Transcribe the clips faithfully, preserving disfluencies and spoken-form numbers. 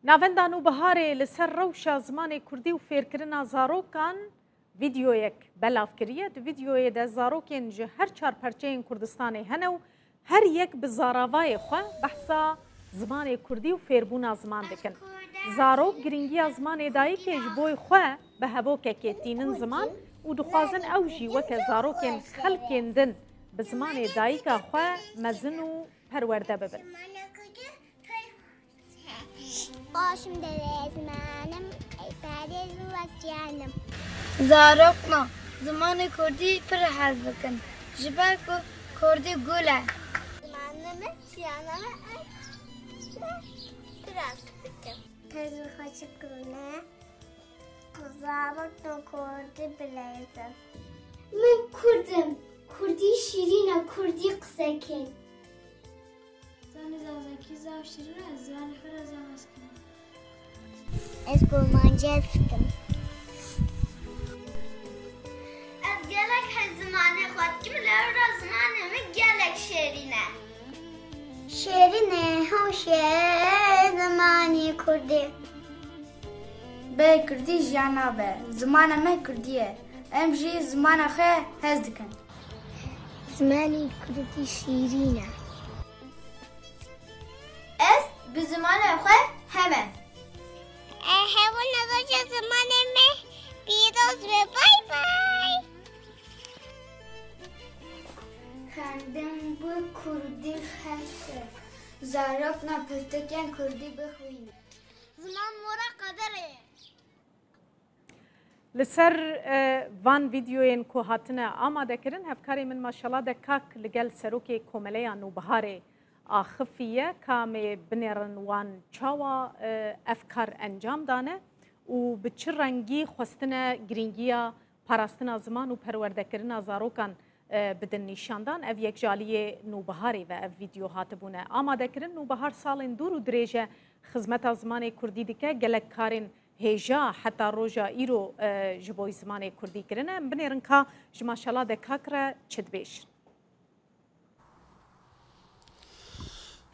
Navenda Nûbiharê li ser rewşa zimanê kurdî û fêrkirina zarokan vîdeoyek belav kiriye. Di vîdeoyê de zarokên ji her çar perçeyên Kurdistanê hene û her yek bi zaravayê xwe behsa zimanê kurdî û fêrbûna ziman dikin. Zarok girîngiya zimanê dayikê ji bo xwe bi hevokekê tînin ziman û dixwazin ew jî weke zarokên xelkên din bi zimanê dayika xwe mezin û perwerde bibin. Başım dere zimanım, efendim vakiyanım. Zarokna zimanê kurdî pir hez bikin, ji ber ku kurdî gul e. Zimanımı, siyanımı, pir hez bikin. Tezin kaçık gülüne, zarokna kurdî bileyzin. Min kurdim, kurdî şîrîn e, kurdî qise kin. Zimanê zazakî zaf şîrîn e, ez zimanê xwe re zaf hez dikim. Ez kurmancî hez dikim. Ez gelek hez zimanê xwe dikim, lewra zimanê min gelek şêrîn e. Şêrîn e, hoş e, zimanê kurdî. Bê kurdî jiyan nabe. Zimanê me kurdî ye. Em jî zimanê xwe hez dikin. Zimanê kurdî şîrîn e. Ez bi zimanê xwe hev e. E, hebûna roja zimanê me pîroz be. Bay bay. Xwendin bi kurdî xweş e. Zarokna pirtûkên kurdî bixwînin. Ziman mora qederê ye. Li ser, e, van vîdeoyên ku hatine amade kirin, hevkarê min Maşala Dekak li gel serokê Komeleya Nûbiharê axifiye. Ka em ê binêrin wan çawa, e, ev kar encam dane û bi çi rengî xwestine girîngiya parastina ziman û perwerdekirina zarokan, e, bidin nîşandan. Ev yek ji aliyê Nûbiharê ve ev vîdeo hatibûne amade kirin. Nûbihar salên dûr û dirêj e xizmeta zimanê kurdî dike. Gelek karên hêja heta roja îro, e, ji bo zimanê kurdî kirine. Em binêrin ka ji Maşala Dekak re çi dibêjin.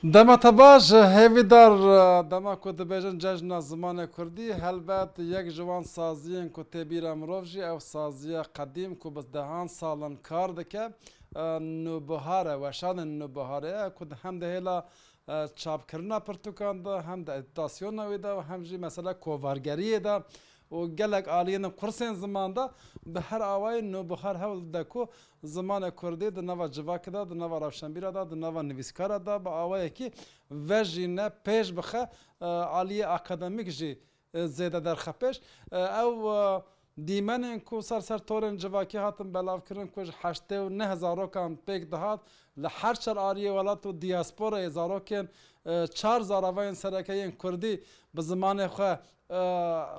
Dema te baş, hêvîdar, dema ku dibêjin Cejna Zimanê Kurdî, helbet yek ji wan saziyên ku tê bîra mirov jî ew saziya qedîm ku bi dehan sal in kar dike, e, Nûbihar e, weşanên Nûbiharê ye ku di hem di hêla, e, çapkirina pirtûkan de, hem di edîtasyona wê de û hem jî mesela kovargeriyê de û gelek aliyên qursên ziman de bi her awayî Nûbihar hewl dide ku zimanê kurdî di nava civakê de, di nava rewşenbîra de, di nava nivîskara de bi awayekî vejîne, pêş bixe, e, aliyê akademîk jî, e, zêde derxe pêş. E, ew, e, dîmenên ku ser ser torên civakî hatin belavkirin ku ji heştê û neh zarokan pêk dihat, li her çar aliyê welat û diasporayê zarokên, e, çar zaravayên sereke yên kurdî bi zimanê xwe e,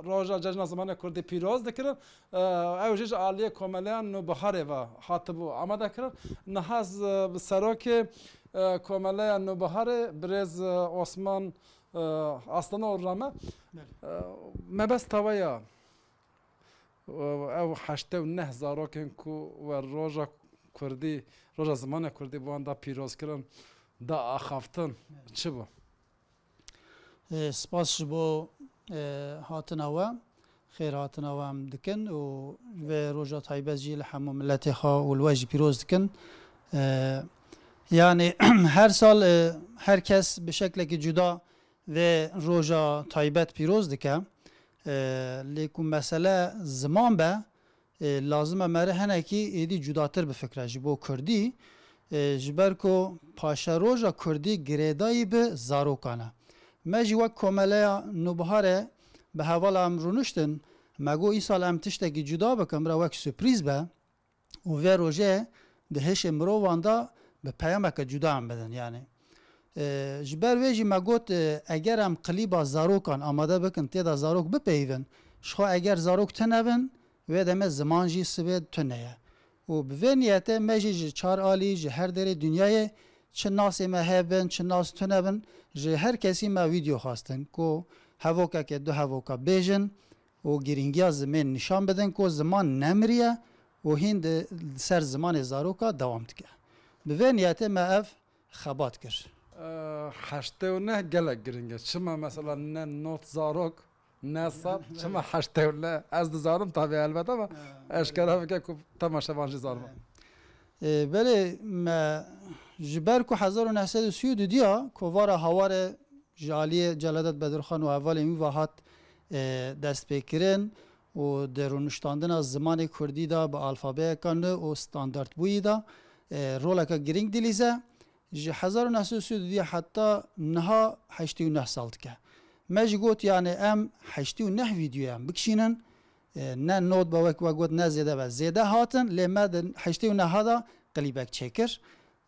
roja Cejna Zimanê Kurdî pîroz dikirin. E, ew jî ji aliyê Komeleya Nûbiharê ve hatibû amade kirin. Niha z-, bi serokê, e, Komeleya Nûbiharê birêz, e, Osman, e, Aslanoglu re me. Belê. E, mebesta we ya, e, ew heştê û neh zarokên ku we roja Kurdî, roja zimanê Kurdî bi wan da pîroz kirin, da axaftin, belê, çi bû? Ê, spas ji bo, ê, hatina we, xêr hatina we em dikin û vê roja taybet jî li hemû miletê xwe û li we jî pîroz dikin. Ê, yanî her sal, ê, her kes bi şeklekî cuda vê roja taybet pîroz dike. Ê, lê ku mesele ziman be, Ê, lazim e mere hinekî êdî cudatir bifikre ji bo kurdî. Ê, ji ber ku paşeroja kurdî girêdayî bi zarokan e. Me jî wek Komeleya Nûbiharê bi hevala em rûniştin, me got, îsal em tiştekî cuda bikin, bira wek surprîz be û vê rojê di hişê mirovan de bi peyameke cuda em bidin, yanî. E, ji ber wê jî me got, e, eger em klîba zarokan amade bikin, tê de zarok bipeyivin, ji xwe eger zarok tune bin, wê demê ziman jî sibê tune ye. Û bi vê niyetê me jî ji çar alî, ji her derê dinyayê, çi nasê me hebin, çi nas tune bin, ji her kesî me vîdeo xwestin ku hevokeke du hevoka bêjin û girîngiya zimên nîşan bidin ku ziman nemiriye û hîn di ser zimanê zaroka dewam dike. Bi vê niyetê me ev xebat kir. Heştê û neh gelek giring e. Çima mesela ne not zarok, ne sal, çima heştê û neh? Ez dizanim tabii elbet ama eşkera bike ku temaşevan jî zanibe. Ê, belê me ji ber ku hezar û neh sed û sî û du diya kovara Hawarê ji aliyê Celadet Bedirxan û hevalên wî ve hat, ê, destpêkirin û di rûniştandina zimanê kurdî de bi alfabeyeka nû û standardbûyî de, ê, roleka girîng dilîze. Ji hezar û neh sed û sî û du heta niha heştê û neh sal dike. Me jî got, yani em heştê û neh vîdyoyan bikişînin, e, ne not be wek we got, ne zêde be. Zêde hatin, lê me di heştê û neh de klîbek çêkir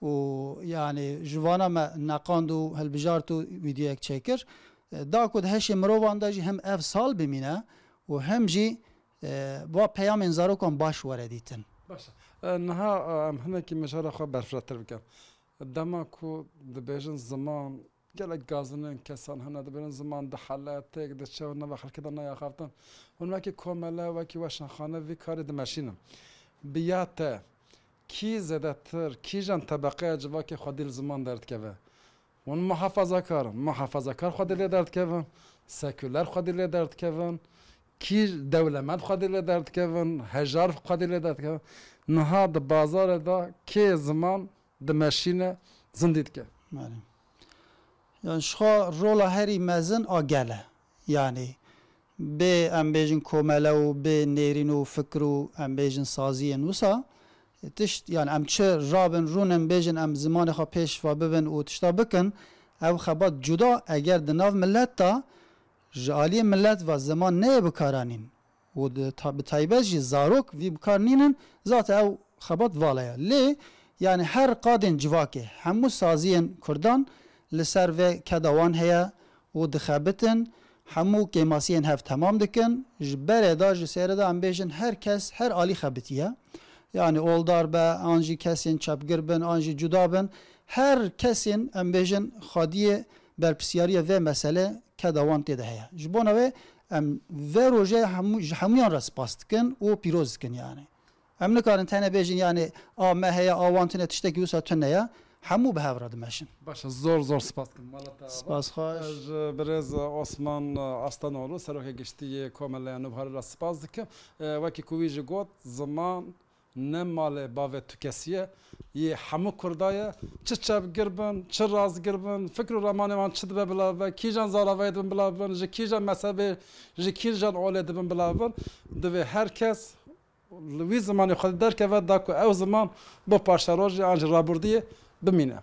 û yani ji vana me neqand û hilbijart û vîdyoyek çêkir. E, da ku di heşê mirovan de jî him ev sal bimîne û him jî, e, va peyamên zarokan baş were dîtin. Baş e. E, niha, e, em hinekî mijara xwe berfirehtir bikin. Dema ku dibêjin ziman, gelek gazinên kesan hene, dibêjin ziman dihele, têk diçe û nava xelkê de nayê axaftin. Hûn wekî komele, wekî weşanxane vî karî dimeşînin. Bi ya te, kî zêdetir, kîjan tebeqeya civakê xwedî li ziman derdikeve? Hûn muhafazakar in, muhafazakar xwedî lê derdikevin, sekûler xwedî lê derdikevin, kî dewlemend xwedî lê derdikevin, hejar xwedî lê derdikevin. Niha di bazarê de kê ziman dimeşîne, zindî dike. Belê. Yani ji xwe rola herî mezin a gel e. Yani bê em bêjin komele û bê nêrîn û fikir û em bêjin saziyên wisa tişt, yani em çi rabin rûnin bêjin em zimanê xwe pêş ve bibin û tişta bikin, ev xebat cuda eger di nav millet de ji aliyê millet ve ziman neyê bikaranîn û di ta-, bi taybet jî zarok vî bikar nînin, zate ew xebat vala ye. Lê yani her qadên civakê, hemû saziyên kurdan li ser vê keda wan heye û dixebitin, hemû kêmasiyên hev temam dikin. Ji berê de, ji sêrê de em bêjin her kes her alî xebitiye. Yani oldar be, an jî kesên çepgir bin, an jî cuda bin. Her kesên em bêjin xwediyê berpirsiyariya vê mesele keda wan tê de heye. Ji bona wê em vê rojê hemû, ji hemûyan re spas dikin û pîroz dikin yani. Em nikarin tenê bêjin yani a me heye, a wan tune, tiştekî wisa tune ye. Hemû bi hev re dimeşin. Baş e, zor zor spas dikim. Mala te ava. Spas xweş. Ez ji birêz Osman Aslanoğlu, Serokê Giştî yê Komeleya Nû Buharê re spas dikim. E, wekî ku wî jî got, ziman ne malê bavê tu kesî ye, yê hemû kurda ye. Çi çepgir bin, çi rastgir bin, fikr û ramanê wan çi dibe bila bibe, kîjan zaravayê dibin bila bibin, ji kîjan mezhebê, ji kîjan olê dibin bila bibin, divê her kes li wî zimanê xwe derkeve, da ku ew ziman bo paşerojê an jî rabirdiyê bimîne.